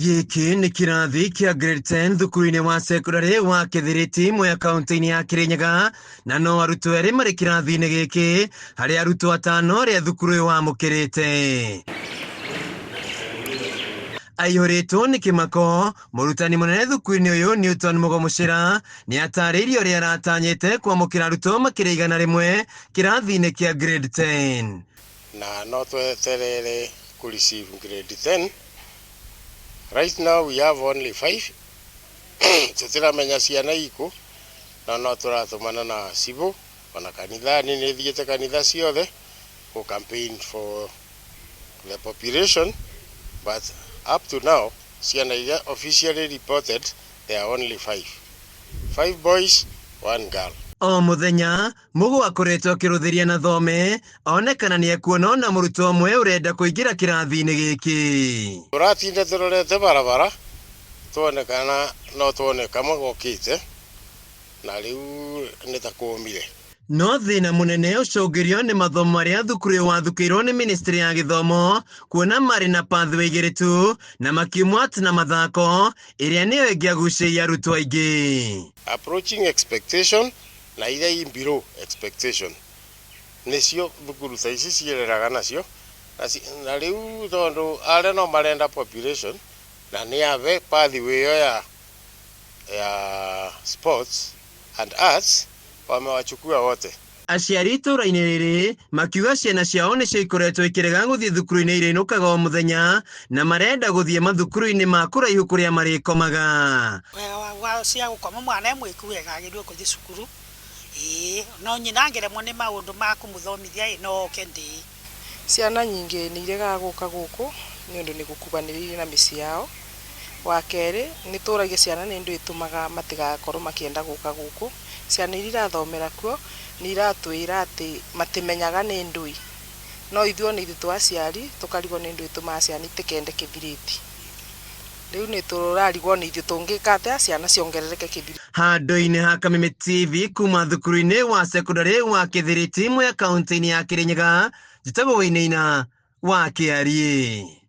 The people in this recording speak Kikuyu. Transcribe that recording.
Gĩkĩ nĩ kĩrathi kĩa grade 10 thukuru-inĩ wa sekondarĩ wa Kĩthiriti Mwea kaunti-inĩ ya Kĩrĩnyaga, na no arutwo erĩ marĩ kĩrathi-inĩ gĩkĩ harĩ arutwo atano arĩa thukuru ũyũ wamũkĩrĩte. Aihũrĩtwo nĩ kĩmako, mũrutani mũnene thukuru-inĩ ũyũ Newton Mũgo Mũcĩra nĩ atarĩirie ũrĩa aratanyĩte kwamũkĩra arutwo makĩria 100 kĩrathi-inĩ kĩa grade 10. Na no tweterere ku receive grade 10. Right now we have only five. Tũtiramenya ciana ikũ, na no tũratũmana na cibũ ona kanithani, nĩ thiĩte kanitha ciothe ku campaign for the population, but up to now ciana iria officially reported, there are only five, five boys, one girl. O mũthenya Mũgo akoretwo akĩrũthĩria na thome one kana nĩ ekuona ona mũrutwo ũmwe ũrenda kũingĩra kĩrathi-inĩ gĩkĩ. Tũratinda tũrorete barabara tuone kana no tuone kamwe gokĩte, na rĩu nĩ ta kũmire. No thĩna mũnene ũcũngĩrio nĩ mathomo marĩa thukuru ũyũ wathukĩirwo nĩ ministry ya gĩthomo, kuona marĩ na pathway igĩrĩ tu na makiumwo art na mathako, ĩrĩa nĩyo ĩngĩagucĩrĩria arutwo aingĩ. Approaching expectation na iria i below expectation nĩcio thukuru ta ici ciĩreraga nacio, na rĩu tondũ arĩa no marenda population na nĩ ave pathway ĩyo ya sports and arts, wamewachukua wote. Aciari itũũra-inĩ rĩrĩ makiuga ciana ciao nĩcio ikoretwo ikĩrega gũthiĩ thukuru-inĩ irĩinũkaga o mũthenya, na marenda gũthiĩ mathukuru-inĩ ma kũraihu kũrĩa marĩkomaga. Wega wa cia gũkoma, mwana e mwĩku wega agĩrĩirwo gũthiĩ cukuru, ĩĩ, no nyina angĩremwo nĩ maũndũ ma kũmũthomithia ĩ, no oke ndĩĩ. Ciana nyingĩ nĩ iregaga gũka gũkũ nĩ ũndũ nĩ gũkuhanĩrĩirie na mĩciĩ yao. Wa kerĩ, nĩ tũragia ciana nĩ ũndũ ĩtũmaga matigakorwo makĩenda gũka gũkũ. Ciana iria irathomera kuo nĩ iratwĩra atĩ matimenyaga nĩ ndũi, no ithuĩ ona ithuĩ twa aciari tũkarigwo nĩ ndũĩ ĩtũmaga ciana itikende Kĩthirĩti. Rĩu nĩ tũrarigwo nĩ ithuĩ tũngĩka atĩa ciana ciongerereke Kĩthirĩti. Handũ-inĩ ha Kameme TV kuma thukuru-inĩ wa sekondarĩ wa Kĩthiriti Mwea kaunti-inĩ ya Kĩrĩnyaga, njĩtagwo Wainaina wa Kĩariĩ.